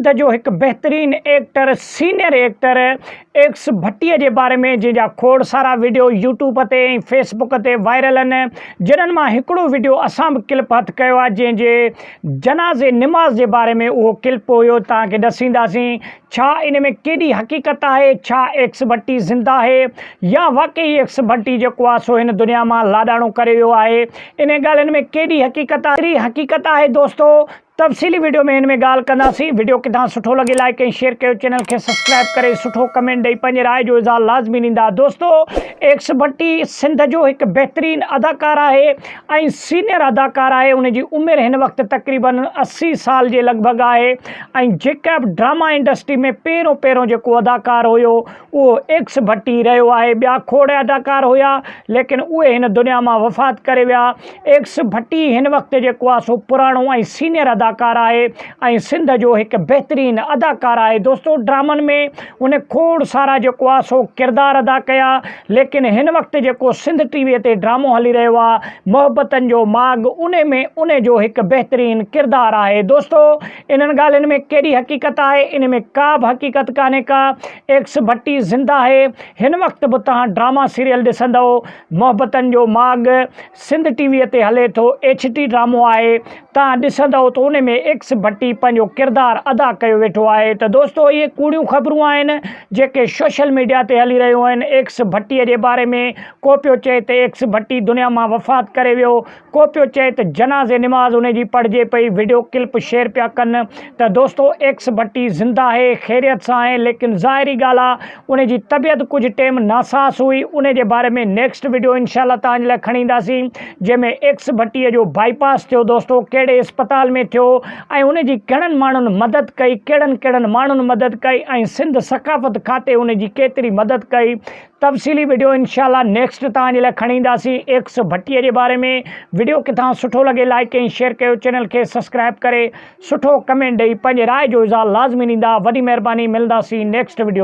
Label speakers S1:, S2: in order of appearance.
S1: سنڌ جو هڪ بهترين ايڪٽر سينئر ايڪٽر ايڪس ڀٽي جي باري ۾ جنهن جا کوڙ سارا وڊيو يوٽيوب تي ۽ فيس بڪ تي وائرل آهن جنھن مان هڪڙو وڊيو اسان به ڪلپ هٿ ڪيو آهي جنهن جي جنازي نماز جي باري ۾ اهو ڪلپ هيو توهان کي ڏسينداسين ڇا ان ۾ ڪيڏي حقيقت آهي ڇا ايڪس ڀٽي زنده آهي يا واقعي ايڪس ڀٽي جيڪو آهي سو هن دنيا مان لاڏاڻو ڪري ويو آهي انهي ڳالهين ۾ ڪيڏي حقيقت آهي حقيقت آهي دوستو تفصيلي وڊيو ۾ هن ۾ ڳالهه ڪنداسين وڊيو ڪٿان سٺو لڳي لائيڪ ۽ شيئر ڪيو چينل کي سبسڪرائب ڪري سٺو ڪمينٽ ڏئي پنهنجي راء جو اظهار لازمي ڏيندا دوستو ايڪس ڀٽي سنڌ جو هڪ بهترين اداڪار آهي ۽ سينئر اداڪار آهي ان جي عمر هن وقت تقريبن 80 سال جي لڳ ڀڳ آهي ۽ جيڪا به ڊراما انڊسٽري ۾ پهريون پهريون جيڪو اداڪار هيو اهو ايڪس ڀٽي رهيو آهي ٻيا کوڙ اداڪار هيا ليڪن اهي هن دنيا مان وفات ڪري ويا ايڪس ڀٽي هن وقت جيڪو آهي سو پراڻو ۽ سينئر اداڪار آهي ۽ سنڌ جو هڪ بهترين اداڪار آهي دوستو ڊرامن ۾ ان کوڙ سارا جيڪو آهي سو ڪردار ادا ڪيا ليڪن هن وقت جيڪو سنڌ ٽي وي تي ڊرامو هلي رهيو آهي محبتن جو ماڳ ان ۾ ان جو هڪ بهترين ڪردار آهي دوستو انهن ڳالهين ۾ ڪيڏي حقيقت آهي ان ۾ ڪا به حقيقت ڪانهي ڪا ايڪس ڀٽي زنده آهي هن وقت به توهان ڊراما سيريل ڏسندؤ محبتن جو ماڳ سنڌ ٽي وي تي هلي ٿو ايڇ ڊي ڊرامو آهي توهان ڏسندؤ ته ان ۾ ايڪس ڀٽي پنهنجو ڪردار ادا ڪيو ويٺو آهي ته دوستو اهي ڪوڙيون خبرون آهن جيڪي سوشل ميڊيا تي هلي رهيون آهن ايڪس ڀٽي جي باري ۾ ڪو پيو چئي ته ايڪس ڀٽي دنيا مان وفات ڪري ويو ڪو پيو چئي ته جنازي نماز ان جي پڙهجي پئي وڊيو ڪلپ شيئر پيا ڪن ته دوستو ايڪس ڀٽي زنده آهي خيريت سان آهي ليڪن ظاهري ڳالهه آ ان جي طبيعت ڪجهه ٽيم ناساس هئي ان جي باري ۾ نيڪسٽ وڊيو انشاء الله توهان جي لاء کڻي اينداسين جنهن ۾ ايڪس ڀٽي جو بائي پاس ٿيو دوستو ڪهڙي اسپتال ۾ ٿيو ۽ ان جي ڪهڙن ماڻهن مدد ڪئي ڪهڙن ڪهڙن ماڻهن مدد ڪئي ۽ سنڌ ثقافت کاتي ان جي ڪيتري مدد ڪئي تفصيلي وڊيو انشاء الله نيڪسٽ توهان جي لاء کڻي اينداسين ايڪس ڀٽي جي باري ۾ وڊيو ڪٿان سٺو لڳي لائيڪ ۽ شيئر ڪيو چينل کي سبسڪرائب ڪري سٺو ڪمينٽ ڏئي پنهنجي راء جو اظهار لازمي ڏيندا وڏي مهرباني ملنداسين نيڪسٽ وڊيو.